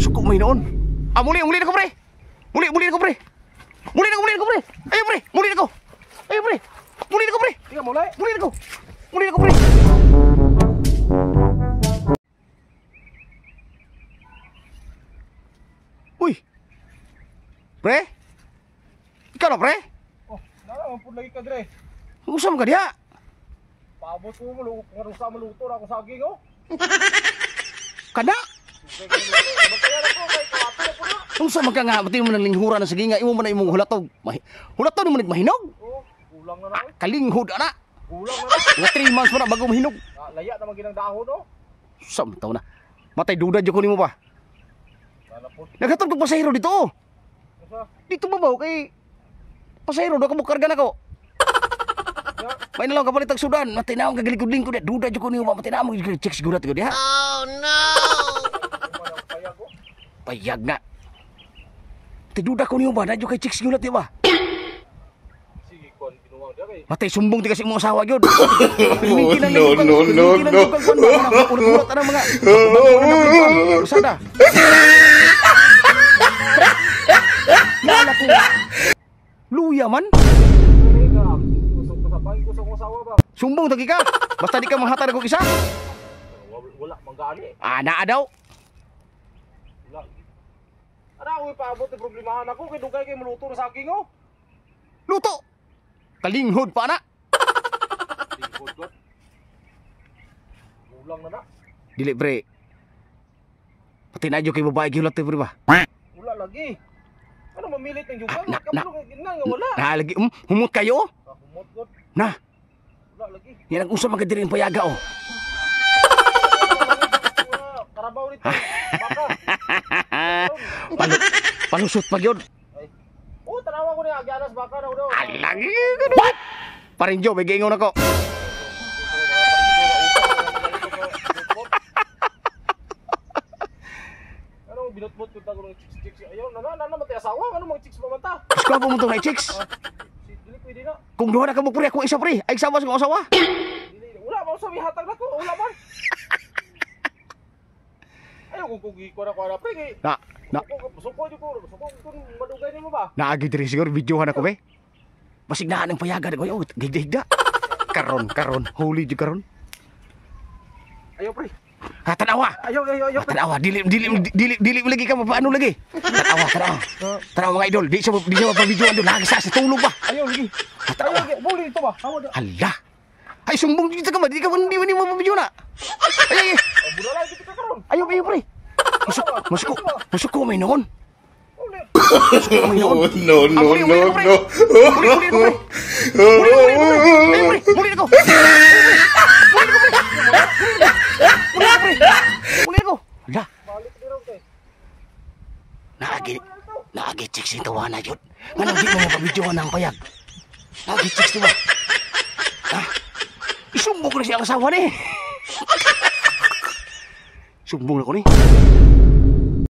Masuko may noon. Ah, muli, muli na ko, pre. Muli, muli na ko, pre. Muli na ko, muli na ko, pre. Ayo, pre. Muli na ko. Ayo, pre. Muli na ko, pre. Di ka muli. Muli na ko. Muli na ko, pre. Uy. Pre? Ikaw na, pre? Oh, nara man pud lagi ka dire. Unsa man ka diha? Paabot ko mo kung sa maluto ra akong saging oh. Kana? Unsa man ka nga pati mo nang linghura na saging nga imo man na imong hulatog. Hulatog mo nagmahinog? Oh, kulang na na. Kalinghod ana. Kulang na na. Nga 3 months pa na bago mahinog. Ah, laya na man ginang dahon oh. Sa man taw na. Matay duda jud ko nimo ba? Naghatod kog pasahero dito oh. Unsa? Dito ba ba kay pasahero do ka mo karga nako. May nalang kapalit ang sudan, matay na akong kagalikod-lingkod. Duda jud ko nimo ba matay na akong check siguro ko diha. Oh no. Payag na. Tiduda ko niyo ba? Nadyo kay chicks gulat di ba? Sige, kon binuwang diha kay. Matay sumbong ti kasi imong asawa gyud. No, no, no, no. Ulat-ulat ana mga. Usada. Nala ko. Luya man. Sumbong tagi ka. Basta di ka manghatag og isa. Wala manggani. Ah, naa daw. Wala. Ana, uy, paabot ang problemahan ako kay dugay kay maluto na saging oh. Luto. Kalinghod pa na. Linghod god. Kulang na na. Dili pre. Pati na kay babae gihulat pre ba? Wala lagi. Ano mamilit ng yugan? Ah, na, na, nga wala. Na lagi humot kayo? Ah, humot god. Na. Wala lagi. Yan ang usa man ka diri ang payaga oh. Karabaw nito. Baka. Palusot pa gyud. Oh, tanawa ko ni Agyanas baka na daw. Alagi. What? Parinjo, may giingon ako. Ano binutbut ko tagong chicks chicks. Ayaw na na na matay asawa, ano mga chicks pa man ta? Gusto mo tong chicks? Dili pwede na. Kung duha na ka mo pre, ako isa pre. Ay sama sa akong asawa. Dili wala man sa mihatag nako, wala man. Ayaw kung kugi ko na ko na pre kay. Na, na. Suko jud ko, suko kung madugay nimo ba? Naagi diri siguro videohan ako be. Basig na ang payaga ko, oh, higda-higda. Karon, karon, huli jud karon. Ayaw pre. Ha, tanawa. Ayaw, ayaw, ayaw. Tanawa, dili dili dili dili lagi ka paano lagi. Tanawa, tanawa. Tanawa mga idol, di siya mapabidyoan doon. Lagi sa tulog ba? Ayaw lagi. Tanawa. Ayaw, buli dito ba? Hala. Ay sumbong dito ka ba? Di ka di mo mapabidyo na. Ay, ay. Bulala dito ka karon. Ayaw, ayaw pre. Masuko, masuko may noon. Oh, no, no, no, no. Muli, muli, muli. Muli, muli, muli. Muli ako. Muli ako, pre. Muli ako. Hala. Naagi, naagi chicks yung tawana yun. Nganong di mo mapabidyohan ang payag. Naagi chicks diba? Ha? Isumbong ko na siya ang asawa ni. Sumbong na ko ni.